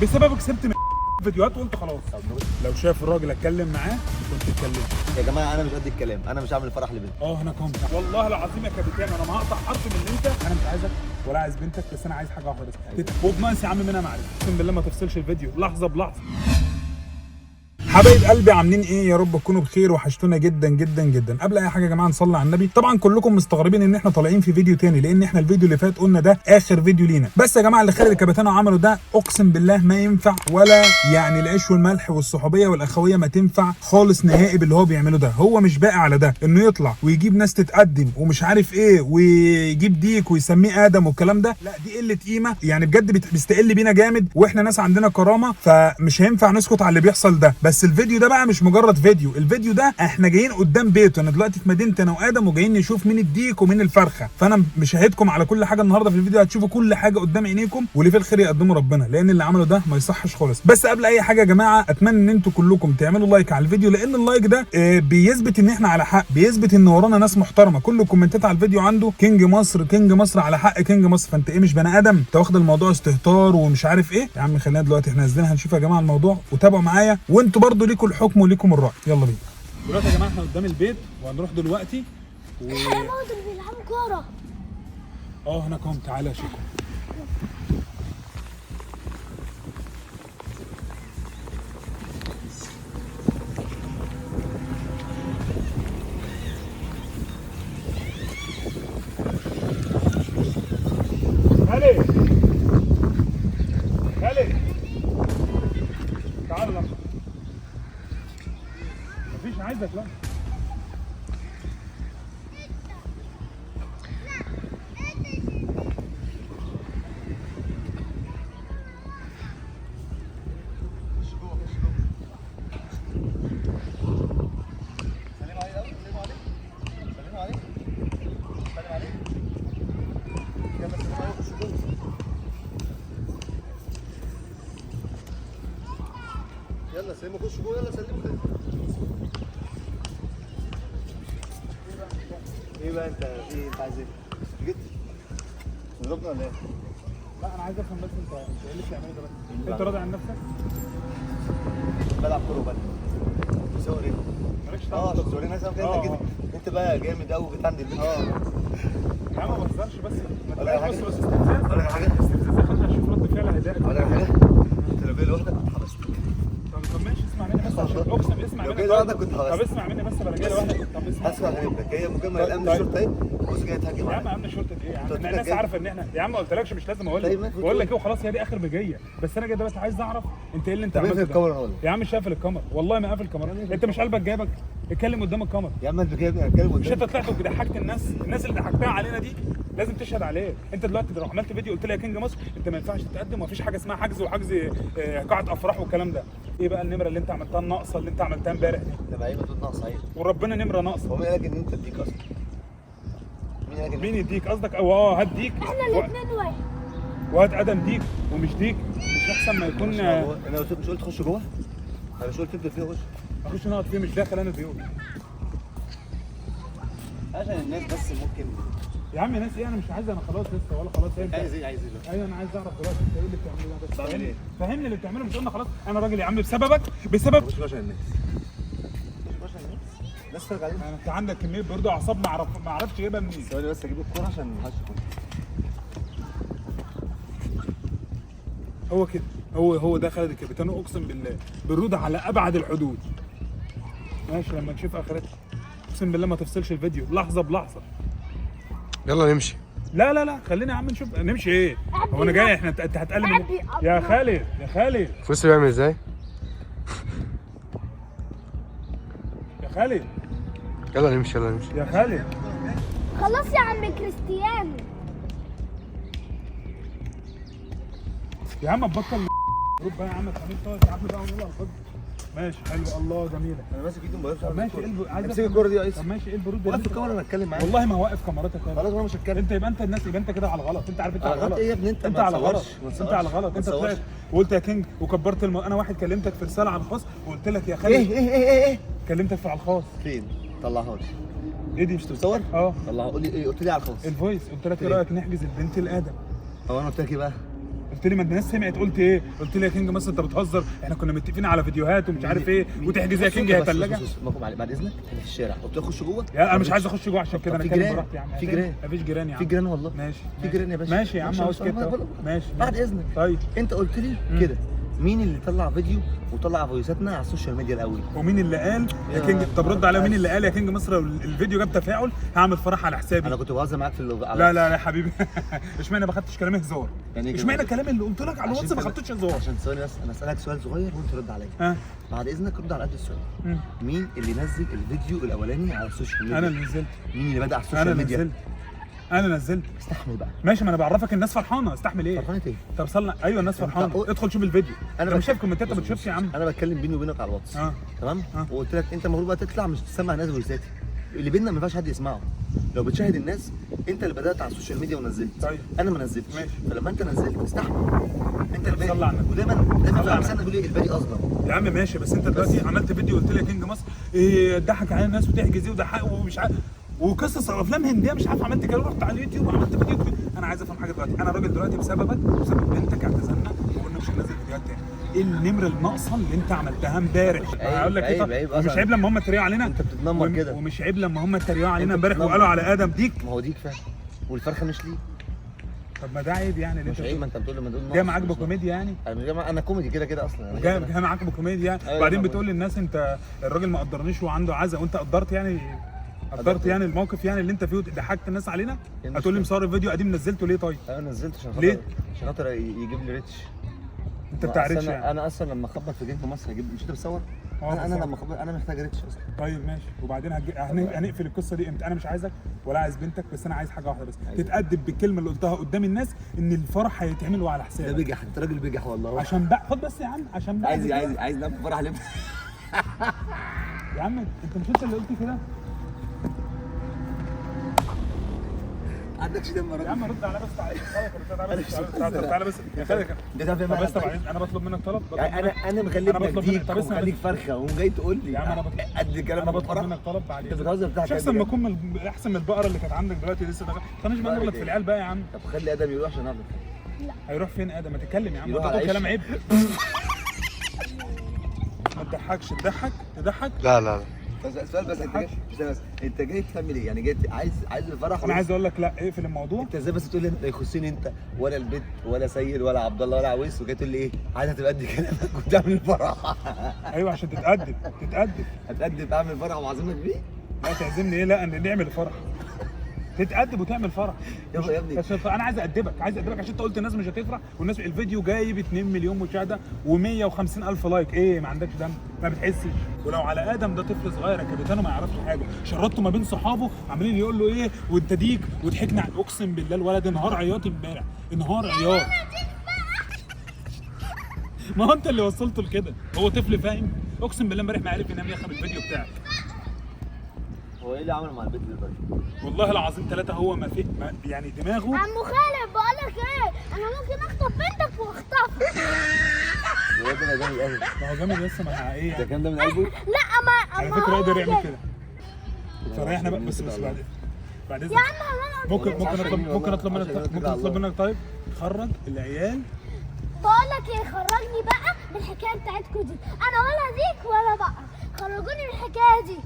بسببك سبت من فيديوهات وقلت خلاص. لو شايف الراجل اتكلم معاه كنت اتكلمت. يا جماعة انا مش قد الكلام، انا مش هعمل فرح لبنتي. هنا كنت والله العظيم يا كابتن انا ما هقطع حرف من اللي انت. انا مش عايزك ولا عايز بنتك، بس انا عايز حاجة واحدة بس، وبناقص يا عم منها معرفة. اقسم بالله ما تفصلش الفيديو لحظة بلحظة. حبايب قلبي عاملين ايه؟ يا رب تكونوا بخير، وحشتونا جدا جدا جدا. قبل اي حاجة يا جماعة نصلي على النبي. طبعا كلكم مستغربين ان احنا طالعين في فيديو تاني، لان احنا الفيديو اللي فات قلنا ده اخر فيديو لينا. بس يا جماعة اللي خالد الكابيتانو عمله ده اقسم بالله ما ينفع، ولا يعني العيش والملح والصحوبيه والاخويه ما تنفع خالص نهائي باللي هو بيعمله ده. هو مش باقي على ده، انه يطلع ويجيب ناس تتقدم ومش عارف ايه، ويجيب ديك ويسميه ادم والكلام ده، لا دي قلة قيمة يعني بجد، بيستقل بينا جامد، واحنا ناس عندنا كرامة، فمش هينفع نسكت على اللي بيحصل ده. بس الفيديو ده بقى مش مجرد فيديو، الفيديو ده احنا جايين قدام بيته. انا دلوقتي في مدينتي انا وادم، وجايين نشوف مين الديك ومين الفرخه. فانا مشاهدكم على كل حاجة النهارده في الفيديو، هتشوفوا كل حاجة قدام عينيكم، واللي في الخير يقدمه ربنا، لان اللي عمله ده ما يصحش خالص. بس قبل اي حاجة يا جماعة اتمنى ان انتوا كلكم تعملوا like على الفيديو، لان ال like ده بيثبت ان احنا على حق، بيثبت ان ورانا ناس محترمه. كل الكومنتات على الفيديو عنده كينج مصر، كينج مصر على حق، كينج مصر. فانت ايه مش بني ادم؟ انت واخد الموضوع استهتار ومش عارف ايه. يا عم خلينا دلوقتي احنا نازلين هنشوف يا جماعة الموضوع، وتابعوا معايا، وانتوا برضو ليكم الحكم وليكم الراي. يلا بينا. دلوقتي يا جماعة احنا قدام البيت وهنروح دلوقتي و... دول بيلعبوا كورة. هنا كم، تعالى يا شيكو. خالد خالد تعالى لما مفيش، عايزك. لا سلام عليك، سلام عليك، سلام عليك، سلام عليك. يلا سلام عليك، خش جوه. يلا سلموا، خش جوه، يلا سلموا كده. ايه بقى انت في ايه؟ انت عايز ايه؟ جيت تضربنا ولا ايه؟ لا انا عايز افهم بس انت ايه اللي بتعمله ده؟ بس انت راضي عن نفسك؟ بلعب كورة وبلعب. بتصور ايه؟ مالكش دعوه. عشان تصورين ناس كده. انت جيت، انت بقى جامد قوي، جيت عند البيت. يا عم ما بهزرش، بس ما ولا تبقاش حاجة. بس استفزاز. اقول لك على حاجة، استفزاز يا خالد، هشوف رد فعل هيضايقك. اقول لك على حاجة، انت لو جاي لوحدك كنت حبستك. طب ماشي، اسمع مني بس عشان اقسم، اسمع لو مني. جاي لوحدك كنت طب حبستك. اسمع مني بس، بلا جاي لوحدك. طب اسمع. هسمع غريبك، هي مجمع الامن طيب. الشرطة ايه؟ بص جاي تهاجم يا عم عليا. امن شرطه ايه يا عم؟ قلت لك الناس جاي. عارفه ان احنا يا عم ما قلتلكش، مش لازم اقول طيب لك. ما كنت بقول لك قول. ايه وخلاص، هي دي اخر بجيه. بس انا جاي دلوقتي عايز اعرف انت ايه اللي انت طب عملته اقفل ده. الكاميرا ولا؟ يا عم مش قافل الكاميرا، والله ما قافل الكاميرا. انت مش قلبك جايبك؟ اتكلم قدام الكاميرا. يا عم انت جايبني اتكلم مش قدام. انت طلعت وضحكت الناس؟ الناس اللي ضحكتها علينا دي لازم تشهد عليك. انت دلوقتي لو عملت فيديو قلت لي يا كينج مصر انت ما ينفعش تتقدم، ومفيش حاجة اسمها حجز وحجز قاعة افراح والكلام ده. ايه بقى النمرة اللي انت عملتها الناقصة اللي انت عملتها امبارح دي؟ ده عيب، تقول ناقص عيب. وربنا نمره ناقصه. هو مين قالك ان انت تديك اصلا؟ مين قالك ان مين يديك قصدك؟ او هات ديك احنا الاثنين واحد. وهات ادم ديك ومش ديك، مش احسن ما يكون خش جوه؟ انا قلت مش قلت خش جوه؟ انا مش قلت تبدا فيه خش؟ اخش نقعد فيه؟ مش داخل انا البيوت عشان الناس بس ممكن. يا عم ناس ايه؟ انا مش عايز، انا خلاص لسه ولا خلاص انت عايز ايه؟ عايز ايه؟ ايوه انا عايز اعرف دلوقتي انت ايه اللي بتعمله ده بس. بعمل فهمني ايه؟ فهمني اللي بتعمله. مش قلنا خلاص انا راجل يا عم بسببك، بسبب خش جوه عشان الناس، خش جوه عشان الناس، الناس تتفرج علينا. انت عندك كمية برضه اعصاب ما اعرفش اجيبها منين. ثواني بس اجيب الكورة عشان ما حدش يخش. هو كده، هو ده خالد الكابيتانو، اقسم بالله برود على ابعد الحدود. ماشي لما نشوف اخرتها. اقسم بالله ما تفصلش الفيديو لحظة بلحظة. يلا نمشي. لا لا لا خلينا يا عم نشوف نمشي ايه. هو انا جاي احنا انت هتقلب يا خالد يا خالد بص بيعمل ازاي. يا خالد يلا نمشي، يلا نمشي. يا خالد. خلاص يا عم كريستيانو. يا عم تبطل روح بقى يا عم، تخليك تقعد يا عم بقى ونقول الفضل. ماشي حلو، الله جميلة. انا ماسك ايدي الموبايل. طب ماشي ايه عايز امسك الكورة دي يا طب ايسر. ماشي ايه البرود ده؟ وقف الكاميرا انا اتكلم معاك. والله ما واقف كاميراتك. خلاص انا مش هتكلم. انت يبقى انت الناس، يبقى انت كده على الغلط. انت عارف انت على على غلط الغلط. ايه يا ابني؟ انت انت ما على غلط، تصورش، ما انت تصورش، على غلط. ما انت تصورش. طلعت وقلت يا كينج وكبرت انا واحد كلمتك في رسالة على الخاص وقلت لك يا خالد. ايه ايه ايه ايه ايه؟ كلمتك في على الخاص. فين؟ طلعها لي. ايه دي؟ مش بتصور؟ اه طلعها، قول لي ايه قلت لي على الخاص. ال voice قلت لك ايه ايه؟ رايك نحجز البنت لادم؟ هو انا قلت لك ايه بقى؟ قلت لي ما الناس سمعت، قلت ايه؟ قلت لي يا كينج مصر انت بتهزر، احنا كنا متفقين على فيديوهات ومش عارف ايه، وتحجز يا كينج يا ثلاجه. بعد اذنك احنا في الشارع، قلت له خش جوه. يا انا مش عايز اخش جوه عشان كده انا في اتكلم جيران، براحتي يا عم. في جيران. مفيش جيران يا عم. في جيران والله. ماشي في جيران يا باشا. ماشي يا عم، ماشي، عاوز ماشي، كده. ماشي بعد اذنك. طيب انت قلت لي كده، مين اللي طلع فيديو وطلع فويساتنا على ال social media الاول؟ ومين اللي قال يا كينج؟ طب رد عليا، مين اللي قال يا كينج مصر لو الفيديو جاب تفاعل هعمل فرح على حسابي؟ انا كنت بهزر معاك في لا لا لا يا حبيبي، اشمعنى ما خدتش كلامي هزار؟ يعني اشمعنى الكلام اللي قلت لك على الواتس ما خدتوش هزار؟ عشان ثواني بس، انا اسالك سؤال صغير وانت رد عليا. ها. بعد اذنك رد على قد السؤال. مين اللي نزل الفيديو الاولاني على ال social media؟ انا اللي نزلت. مين اللي بدا على ال social media؟ نزلت. انا نزلت. استحمل بقى. ماشي، ما انا بعرفك الناس فرحانة، استحمل ايه؟ فرحانة ايه؟ طب صلى. ايوه الناس فرحانة، ادخل شوف الفيديو. انا مش شايف كومنتات، ما بتشوفش يا عم. انا بتكلم بيني وبينك على الواتس. تمام؟ وقلت لك انت المفروض بقى تطلع مش تسمع ناس فويساتي اللي بينا، ما ينفعش حد يسمعه. لو بتشاهد الناس، انت اللي بدات على ال social media ونزلت. طيب انا ما نزلتش. ماشي. فلما انت نزلت استحمل. انت اللي صلى على النبي. ودايما دايما في بيقول ايه البادي اظلم. يا عم ماشي، بس انت دلوقتي عملت فيديو قلت لي يا كينج مصر ايه ضحك على الناس وتحجز ايه وضحك ومش عارف وقصص افلام هنديه مش عارف، عملت كده رحت على اليوتيوب وعملت فيديو. انا عايز افهم حاجة دلوقتي، انا راجل دلوقتي بسببك وبسبب بنتك اعتزلنا وقلنا مش هننزل فيديوهات تاني. ايه النمرة الناقصة اللي انت عملتها امبارح؟ هقول لك ايه؟ عيب. مش عيب لما هم اتريقوا علينا؟ انت بتتنمر كده. ومش عيب لما هم اتريقوا علينا امبارح وقالوا على ادم ديك؟ ما هو ديك فعلا، والفرخه مش ليه. طب ما ده عيب يعني. مش عيب، ما انت بتقول لما تقول جاي معاك بكوميديا يعني. انا كوميدي كده كده اصلا. جاي معاك بكوميديا. وبعدين بتقول للناس انت الراجل ما قدرنيش وعنده عزا، وانت قدرت يعني، قدرت يعني الموقف يعني اللي انت فيه وضحكت الناس علينا. هتقول لي مصور الفيديو قديم نزلته ليه؟ طيب انا نزلته عشان خاطر ليه؟ عشان خاطر يجيب لي reach. انت بتاع reach يعني. انا اصلا لما اخبط في جيم في مصر هجيب، مش انت بتصور؟ انا لما اخبط انا محتاج reach اصلا. طيب ماشي، وبعدين هنقفل القصة دي امتى؟ انا مش عايزك ولا عايز بنتك، بس انا عايز حاجة واحدة بس. أيوة. تتأدب بالكلمة اللي قلتها قدام الناس ان الفرح هيتعمل وعلى حسابك. ده بجح، انت راجل بجح والله. عشان بقى خد بس يا عم، عشان بقى عايز نعمل فرح ليه؟ يا عم انت مش انت اللي قلت كده؟ عندكش دم يا راجل. يا عم رد عليا بس، تعالى تعالى تعالى بس يا خالد. بس طبعا انا بطلب منك طلب. يعني انا مغلبك ديك ومخليك فرخة وجاي تقول لي يا عم انا بطلب قد كلام. انا بطلب منك طلب بعد انت بتهزر بتاعك. مش احسن ما اكون احسن من البقرة اللي كانت عندك دلوقتي لسه داخله؟ طنش بقى نغلط في العيال بقى يا عم. طب خلي ادم يروح عشان نعرف. هيروح فين ادم؟ ما تتكلم يا عم، انت بتقول كلام عيب. ما تضحكش. تضحك تضحك. لا لا لا. بس سؤال بس، انت جاي بس انت جاي تعمل ايه؟ يعني جاي عايز الفرح؟ انا عايز اقول لك لا، اقفل الموضوع. انت ازاي بس تقول لي لا يخصني انت ولا البيت ولا سيد ولا عبد الله ولا عويس، وجاي تقول لي ايه؟ عايز تبقى قد كلامك وتعمل الفرح. ايوه عشان تتقدم. تتقدم. هتقدم اعمل فرح وعازمك بيه؟ لا تعزمني ايه؟ لا نعمل فرح. تتأدب وتعمل فرح. يلا يا ابني. انا عايز ادبك، عايز ادبك عشان انت قلت الناس مش هتفرح، والناس الفيديو جايب 2 مليون مشاهده و150 الف like. ايه ما عندكش دم؟ ما بتحسش؟ ولو على ادم ده طفل صغير يا كابتن ما يعرفش حاجة، شرطته ما بين صحابه عاملين يقول له ايه وانت ديك وضحكنا. اقسم بالله الولد انهار عياط امبارح، انهار عياط. ما هو انت اللي وصلته لكده، هو طفل فاهم؟ اقسم بالله امبارح ما عرف ينام يا اخي بالفيديو بتاعك. هو ايه اللي عمله مع البيت دلوقتي؟ والله العظيم ثلاثة هو ما في ما يعني دماغه. عمو خالد بقول لك ايه، انا ممكن اخطف بنتك واخطفها. الواد ده جامد قوي. ما هو جامد لسه، ما ايه ده الكلام ده من قلبه؟ لا ما على فكرة يقدر يعمل كده. فريحنا بقى بس بس بعد اذنك يا عم. ممكن اطلب منك، ممكن اطلب منك طيب خرج العيال. بقول لك ايه، خرجني بقى من الحكاية بتاعتكم دي، انا ولا ديك ولا بقى، خرجوني من الحكاية دي.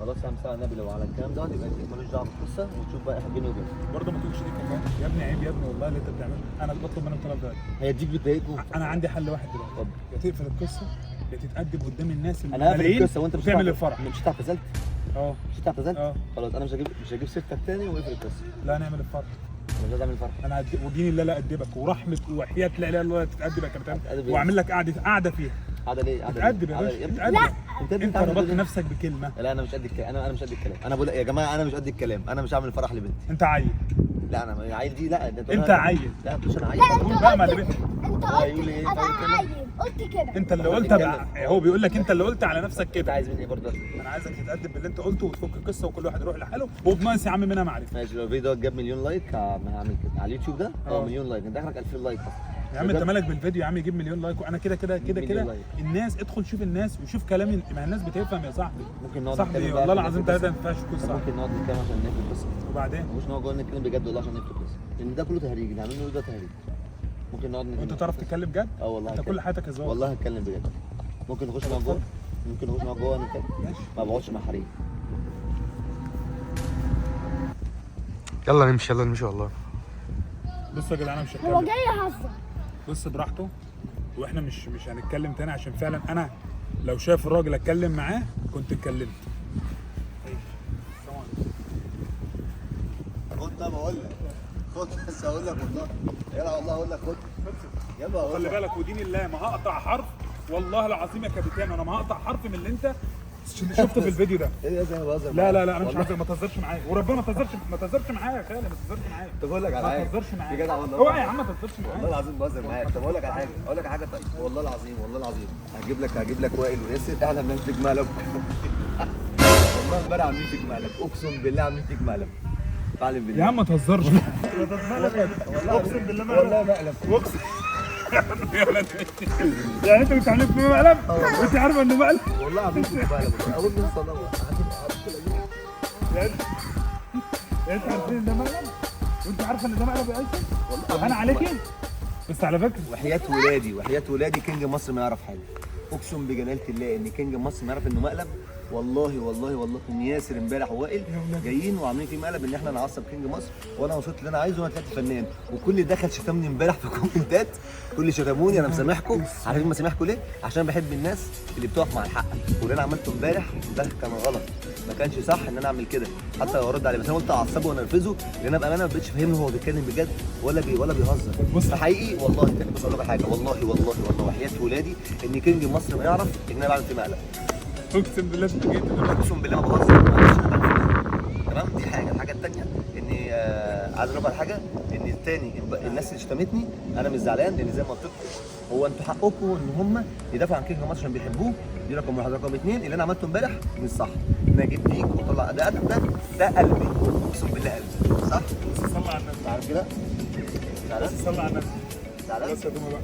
خلاص يا عم سعد النبي، لو على الكلام ده يبقى انت مالوش دعوه بالقصة، وتشوف بقى بيني وبينك. برضه ما تقولش دي كمان يا ابني، عيب يا ابني والله اللي انت بتعمله. انا بطلب منك طلب دلوقتي. هي ديك بتضايقكم؟ انا عندي حل واحد دلوقتي. اتفضل. يا تقفل القصة يا تتأدب قدام الناس انا هقفل القصة وانت مش تعمل الفرح. مش انت اعتزلت؟ مش انت اعتزلت؟ خلاص انا مش هجيب سيرتك تاني، واقفل القصة. لا نعمل الفرح. انا مش عايز اعمل فرح. انا وديني الله لا ادبك، ورحمة وحياه لا اله الا الله تتأدب يا كابتن، واعمل لك قعدة فيها. قعدة ليه؟ قعدة تتأدب يا باشا، تتأدب. انت ربطت نفسك بكلمه. لا انا مش قد الكلام، انا مش قد الكلام. انا بقول يا جماعة انا مش قد الكلام، انا مش هعمل فرح لبنتي. انت عيل. لا انا عيل دي لا. انت عيل. لا مش انا عيل. لا انت قلت ابقى عيل، قلت كده. انت اللي قلت ابقى، هو بيقول لك انت اللي قلت على نفسك كده. انت عايز مني ايه برضه؟ انا عايزك تتأدب باللي انت قلته وتفك القصة وكل واحد يروح لحاله، وبناقص يا عم منها معرفة. ماشي، لو الفيديو ده جاب مليون like هعمل كده على اليوتيوب ده. مليون like، انت اخرك 2000 like اصلا يا عم. انت مالك بالفيديو يا عم يجيب مليون like، وانا كده كده كده كده الناس ادخل شوف الناس وشوف كلامي، ما الناس بتفهم يا صاحبي. ممكن نقعد صاحبي والله العظيم ثلاثة ما ينفعش تكون صاحبي. ممكن نقعد نتكلم عشان نقفل القصة. وبعدين مش نقعد نتكلم بجد والله عشان نقفل القصة، لان ده كله تهريج، اللي عاملينه ده تهريج. ممكن نقعد وانت تعرف تتكلم جد؟ اه والله انت كل هتكلم. حياتك هزار. والله هتكلم بجد. ممكن نخش نقعد جوه؟ ممكن نخش نقعد جوه نتكلم؟ ماشي. ما بقعدش مع حريم. يلا نمشي يلا نمشي والله. بصوا يا جدعان انا مش هو هتكلم. جاي يهزر. بص براحته، واحنا مش هنتكلم تاني، عشان فعلا انا لو شايف الراجل اتكلم معاه كنت اتكلمت. السلام عليكم. خد بقى، بقول لك خد، بس هقول لك والله، يلا والله هقول لك خد، يلا هقول خلي لك. بالك ودين الله ما هقطع حرف، والله العظيم يا كابتن انا ما هقطع حرف من اللي انت شفته في الفيديو ده. ايه ده؟ انا بهزر لا معاك. لا لا انا مش والله. عايز، ما تهزرش معايا وربنا، ما تهزرش، ما تهزرش معايا يا خالد، ما تهزرش معايا. طب اقول لك على ما حاجة. تهزرش معايا. يا جدع والله. اوعى يا عم ما تهزرش والله معايا. العظيم بهزر معاك. طب اقول لك على حاجة، اقول لك على حاجة. طيب والله العظيم، والله العظيم هجيب لك وائل وياسر، احنا عاملين فيك مقلب. والله امبارح عاملين فيك مقلب، اقسم بالله عاملين فيك مقلب. اعلم بالله يا عم ما تهزرش. والله اقسم بالله مقلب. والله مقلب. اقسم يا ولاد. يعني انت كنت عاملين فيه مقلب وانت عارفه انه مقلب؟ والله عاملين فيك مقلب. اول ما صدمة يعني انت عارفين ان ده مقلب وانت عارفه ان ده مقلب يا ايسن؟ انا عليكي بس على فكرة وحياة ولادي، وحياة ولادي كينج مصر ما يعرف حاجة. اقسم بجلالة الله ان كينج مصر ما يعرف انه مقلب. والله والله والله ان ياسر امبارح ووائل جايين وعاملين فيه مقلب ان احنا نعصب كينج مصر، وانا وصلت اللي انا عايزه وانا طلعت فنان، وكل اللي دخل شتمني امبارح في الكومنتات، كل اللي شتموني انا مسامحكم. عارفين مسامحكم ليه؟ عشان بحب الناس اللي بتقف مع الحق، واللي انا عملته امبارح ده كان غلط، ما كانش صح ان انا اعمل كده حتى لو ارد عليه، بس انا قلت اعصبه وانرفزه لان انا بامانه ما بقتش فاهم هو بيتكلم بجد ولا بيهزر. بص. حقيقي والله. بص اقول لك حاجة، والله والله والله وحياة ولادي ان كينج مصر ما يعرف ان انا بعمل فيه مقلب. اقسم بالله اتفاجئت دلوقتي. اقسم بالله ما بهزر، ما عنديش انا بعمل. تمام، دي حاجة. الحاجة الثانية اني عايز اقول لكم على حاجة، ان الثاني الناس اللي شتمتني انا مش زعلان، لان زي ما قلت لكم هو انتوا حقكم ان هم يدافعوا عن كينج مصر عشان بيحبوه. دي رقم واحد. رقم اثنين، اللي انا عملته امبارح مش صح، ان انا جبت ليك وطلع ده ده ده قلبي، اقسم بالله قلبي صح. بس صلى على النبي. عارف كده؟ زعلان؟ بس صلى على النبي. زعلان؟ بس يا دوما بقى.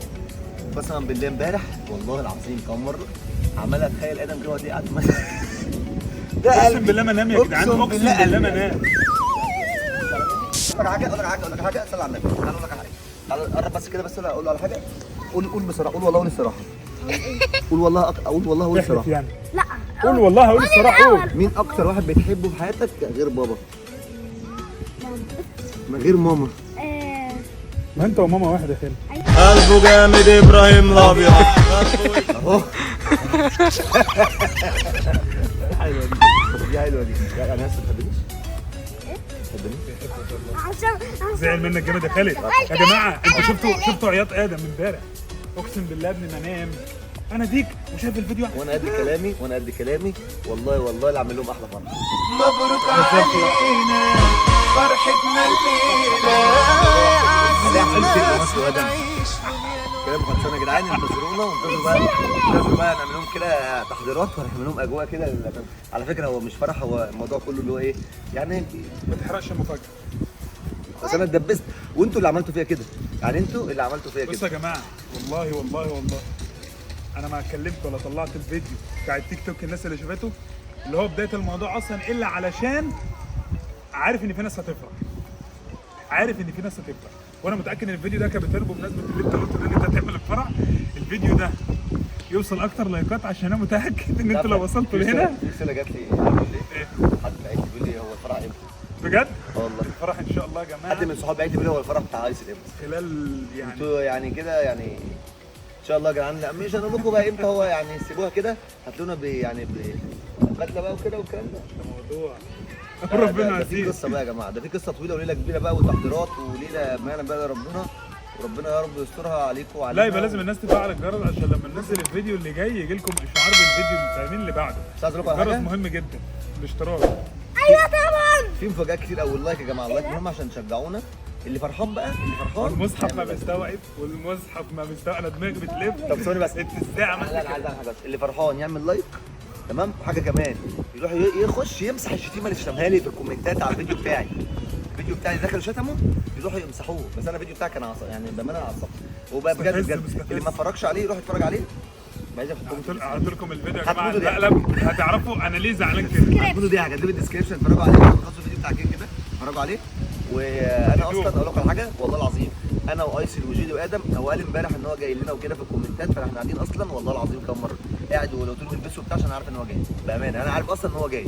قسما بالله امبارح والله العظيم كم مرة عمال اتخيل ادم كده وهتلاقيه قاعد مثلا ده اقسم بالله ما نام يا جدعان، اقسم بالله ما نام. اقول لك حاجة، اقول لك حاجة، اقول لك حاجة، صلي على النبي. تعالى اقول لك على حاجة، تعالى قرب بس كده، بس اقول على حاجة. قول، قول بصراحة، قول والله، قول الصراحة. قول والله، قول والله، قول احلف الصراحة. يعني. لا قول والله، قول الصراحة، قول. مين اكتر واحد بتحبه في حياتك غير بابا؟ من غير ماما. ما انت وماما واحد يا خالد. قلبه جامد ابراهيم الابيض. اهو حلوة دي، دي حلوة دي. يعني انا لسه ما بتحبنيش؟ بتحبني؟ عشان زعل منك جامد يا خالد. يا جماعة انتوا شفتوا عياط ادم امبارح، اقسم بالله ابني ما نام. انا ديك وشايف الفيديو. وانا قد كلامي، وانا قد كلامي والله، والله اللي اعمل لهم احلى فرح. مبروك علينا فرحتنا الليلة. لا حلو مصر وادم كلام خلصانه يا جدعان. انتظرونا، وانتظروا بقى، انتظروا بقى نعمل لهم كده تحضيرات، وهنعمل لهم اجواء كده. على فكرة هو مش فرح، هو الموضوع كله اللي هو ايه يعني. ما تحرقش المفاجاة. بس انا اتدبست، وانتوا اللي عملتوا فيها كده، يعني انتوا اللي عملتوا فيها بصوا كده. يا جماعة والله والله والله انا ما اتكلمت ولا طلعت الفيديو بتاع التيك توك الناس اللي شافته اللي هو بداية الموضوع اصلا، الا علشان عارف ان في ناس هتفرح، عارف ان في ناس هتفرح، وانا متاكد ان الفيديو ده كابتن بمناسبة اللي انت قلته ده ان انت هتعمل الفرح، الفيديو ده يوصل اكتر لايكات، عشان انا متاكد ان انتوا لو وصلتوا لهنا. في رسالة جات لي، حد بعت لي بيقول لي هو الفرح امتى؟ بجد؟ اه والله الفرح ان شاء الله يا جماعة. حد من صحابي بعت لي بيقول لي هو الفرح بتاع ايسر امتى؟ خلال يعني انتوا يعني كده يعني ان شاء الله يا جدعان. لا مش هنقول لكم بقى امتى هو، يعني سيبوها كده، هتلاقونا يعني بدله بقى وكده والكلام ده. ده موضوع ده- ربنا ده في يعزيك. قصة بقى يا جماعة، ده في قصة طويلة وليلة كبيرة بقى وتحضيرات وليلة ما يعلم بقى ربنا، وربنا يا رب يسترها عليكم وعلينا. لا يبقى لازم الناس تفعل الجرس عشان لما ننزل الفيديو اللي جاي يجي لكم اشعار بالفيديو اللي فاهمين اللي بعده. بس عايز اقول لكم على الجرس حاجة، مهم جدا، الاشتراك. ايوه طبعا. في مفاجآت كتير قوي. ال like يا جماعة، ال like مهم عشان تشجعونا. اللي فرحان بقى، اللي فرحان والمصحف ما يعمل like. مستوعب، والمصحف ما مستوعب، انا دماغي بتلف. طب ثواني بس، انت ازاي عملت لا انا عايز كده؟ اعمل حاجة بس. اللي فرحان يعمل like، تمام. وحاجه كمان، يروح يخش يمسح الشتيمة اللي شتمها لي في الكومنتات على الفيديو بتاعي. الفيديو بتاعي دخلوا شتموا يروحوا يمسحوه، بس انا الفيديو بتاعي كان عصب يعني، بامانه انا عصبت. وبقى بجد مستفز، بجد مستفز. اللي ما اتفرجش عليه يروح يتفرج عليه. عايز احط هحط لكم الفيديو يا جماعة، هتموتوا ضحك. المقلب هتعرفوا انا ليه زعلان كده. هتموتوا ضحك، هتلاقوا ال description، اتفرجوا عليه، خلصوا الفيديو بتاع كده كده اتفرجوا عليه. وانا اصلا اقول لكم على حاجة والله العظيم، انا وايسل وجيدي وادم. هو قال امبارح ان هو جاي لنا وكده في الكومنتات، فاحنا قاعدين اصلا والله العظيم كام مرة قاعد ولو قلت له البسه وبتاع عشان عارف ان هو جاي. بامانه انا عارف اصلا ان هو جاي،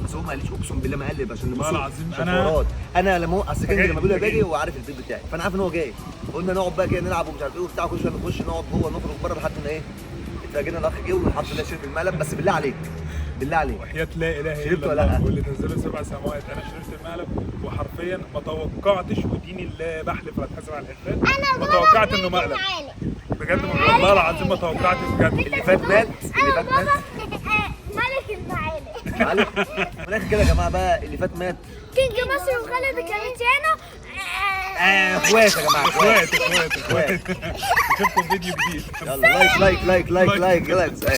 بس هو ما قاليش، اقسم بالله ما قلب عشان والله العظيم عشان أنا- حوارات. انا لما هو اصل كينج فاجئني، لما بيقول لي باجي فاجئني. هو عارف البيت بتاعي، فانا عارف ان هو جاي. قلنا نقعد بقى كده نلعب ومش عارف ايه وبتاع، كل شوية نخش نقعد جوه نخرج بره لحد ما ايه اتفاجئنا الاخ جه، والحمد لله شرب المقلب. بس بالله عليك، بالله عليك، وحياة لا اله شربت الا ولا الله لأ؟ واللي نزله 7 سماوات، انا شربت المقلب وحرفيا ما توقعتش، ودين الله بحلف لا اتحاسب على الحلفان، انا ما وبابا توقعت انه ملك مقلب المعالق. بجد. والله العظيم ما توقعت بجد. اللي فات مات، اللي انا فات وبابا مات. ملك المعالق. معلم من الاخر كده يا جماعة بقى، اللي فات مات. كينج مصر وخالد كابيتانو. اخوات يا جماعة، اخوات. اخوات اخوات اخوات. نشوفكم فيديو جديد. يلا like like like like like يلا.